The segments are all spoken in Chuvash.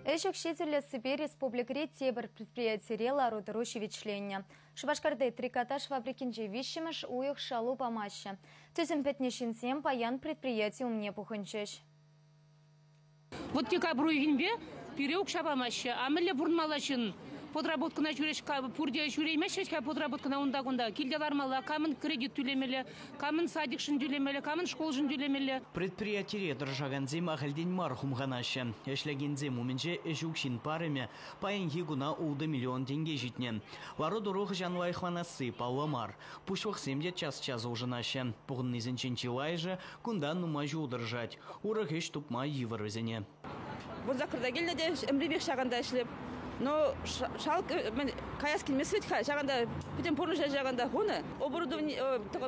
Ӗҫ укҫи тӳлессипе республикӑри тепӗр предприятире лару-тӑру ҫивӗчленнӗ. Шупашкарти трикотаж фабрикинче виҫҫӗмӗш уйӑх шалу памаҫҫӗ. Тӳсӗм пӗтнӗ ҫынсем паян предприяти умне пухӑнчӗҫ. Вот декабрь уйӑхӗнпе пире укҫа памаҫҫӗ. А мӗнле пурӑнмалла ҫын? Подработкӑна ҫӳрес пурте ҫӳреймеҫҫӗ-ха подработкӑна унта-кунта. Килте лармалла, камӑн кредит тӳлемелле, камӑн садикшӗн тӳлемелле, камӑн шкулшӑн тӳлемелле. Предприятире тӑрӑшакансем ахальтен мар хумханаҫҫӗ. Ӗҫлекенсем умӗнче ӗҫ укҫин парӑмӗ паянхи куна 6 миллион тенке ҫитнӗ. Лару-тӑру хӑҫан лайӑхланасси паллӑ мар. Пуҫлӑхсем те час-час улшӑнаҫҫӗ. Пухӑннисенчен чылайӑшӗ кунта нумай ҫул тӑрӑшать. Урӑх ӗҫ тупма йывӑр вӗсене. Вунсаккӑрта килнӗ те ӗмрипех ҫакӑнта ӗҫлеп. Но шалк каяс килмест вӗт-ха. Ҫакӑнта пӗтӗм пурнӑҫа ҫакӑнта хунӑ. Оборудовани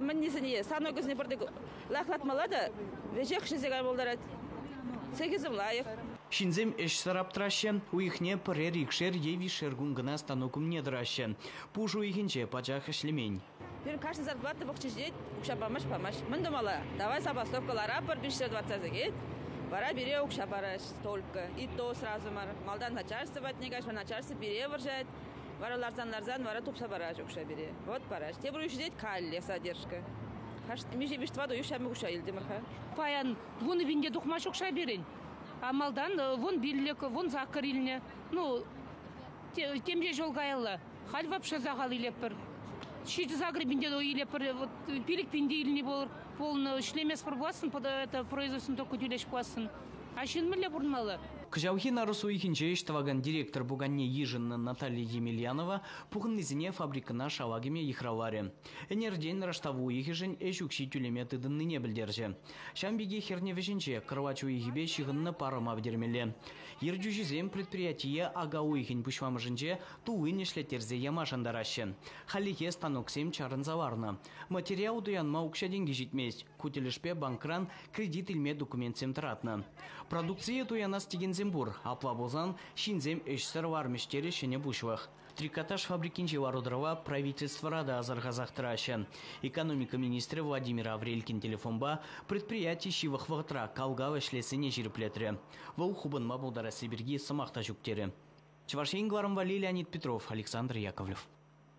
мӗннисене, станокӗсене пӗртек лайӑхлатмалла та веҫех ӗҫлесе кайма пултарать. Цехӗсем лайӑх. Ҫынсем ӗҫсӗр аптӑраҫҫӗ. Уйӑхне пӗрер-икшер е виҫшер кун кӑна станок умне тӑраҫҫӗ. Пуш уйӑхӗнче пачах ӗҫлемен. Пирӗн кашни зарплата вӑхӑчӗ ҫитет, укҫа памасть, памасть. Мӗн тумалла? Давай забастовка ларатпӑр, 520 сехет. Вара пире укҫа параҫ только. И то сразу мар. Малтан начальство патне каҫма, начальство пире вӑрҫать. Вара ларсан-ларсан вара тупса параҫ укҫа пире. Вот параҫ. Тепӗр уйӑх ҫитет, каллех задержка. Миҫе виҫ тӑватӑ уйӑх ҫав укҫа илтӗмӗр-ха. Паян 10 000 те тухмасть укҫа пирӗн. А малтан 15, 18 илнӗ. Ну, темиҫе ҫул каялла. Халь вообще сахал илетпӗр. 7-8 пинте илетпӗр. Вот 5 пинте илни пулнӑ. Ӗҫлеместпӗр пулассӑн, это производствӑн только тӳлеҫ пулассӑн. А ҫын мӗнле пурӑнмалла? Кӑҫалхи нарӑс уйӑхӗнче ӗҫ тӑвакан директор пуканне йышӑннӑ Наталья Емельянова пухӑннисене фабрикӑна шала кӗме йыхравларӗ. Ӗнертен раштав уйӑхӗшӗн ӗҫ укҫи тӳлеме тытӑннине пӗлтерчӗ. Ҫавӑн пекех хӗрне вӗҫӗнче кӑрлач уйӑхӗпе ҫыхӑннӑ парӑма пӗтермелле. Ертӳҫӗсем предприятие ака уйӑхӗн пуҫламӑшӗнче туллин ӗҫлеттерсе яма шантараҫҫӗ. Хальлӗхе станоксем чарӑнса ларнӑ. Материал туянма укҫа-тенкӗ ҫитмест. Ку тӗлӗшпе банкран кредит илме документсем тӑратнӑ. Продукцие туянас текенсем пур. Апла пулсан ҫынсем ӗҫсӗр лармӗҫ терӗ ҫӗнӗ пуҫлӑх. Трикотаж фабрикинчи лару-тӑрӑва правительствӑра та асӑрхасах тӑраҫҫӗ. Экономика министрӗ Владимир Аврелькин телефонпа предприяти ҫывӑх вӑхӑтра кал-кал ӗҫлессине ҫирӗплетрӗ. Вӑл хупӑнма пултарасси пирки сӑмах та ҫук терӗ. Чӑваш Ен кӑларӑм валли Леонид Петров, Александр Яковлев.